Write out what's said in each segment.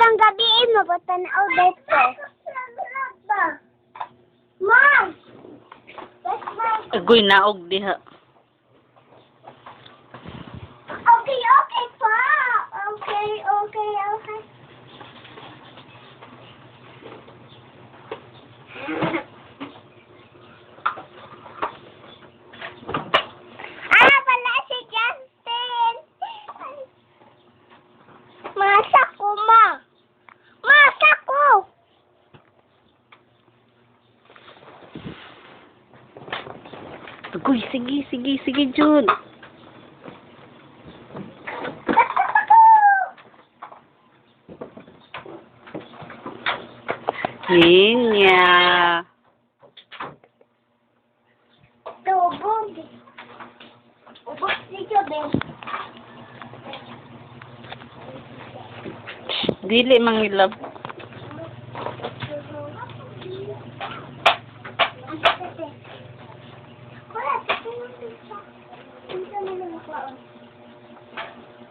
Matang gabi eh, mapatanaw dito. Mom! Agoy, naog diha. Okay, pa. Okay. Ah, wala si Justin. Masa ko, ma. Masa ko. Agoy, sige, sige, sige, Jun. Ninya. Tubog. Ubos ni Joben. Dili mangilab.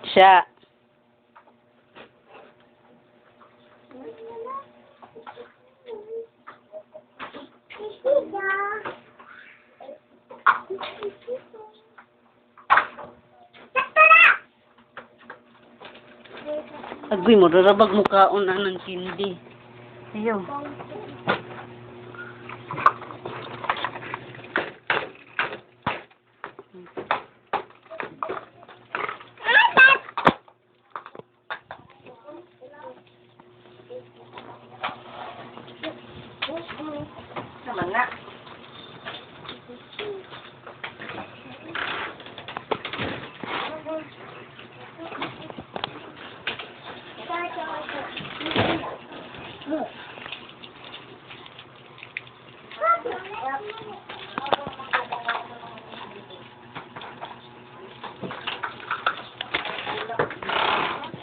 Siya. Agoy mo, rarabag mo kaon anang kindi. Ayaw. Sama nga.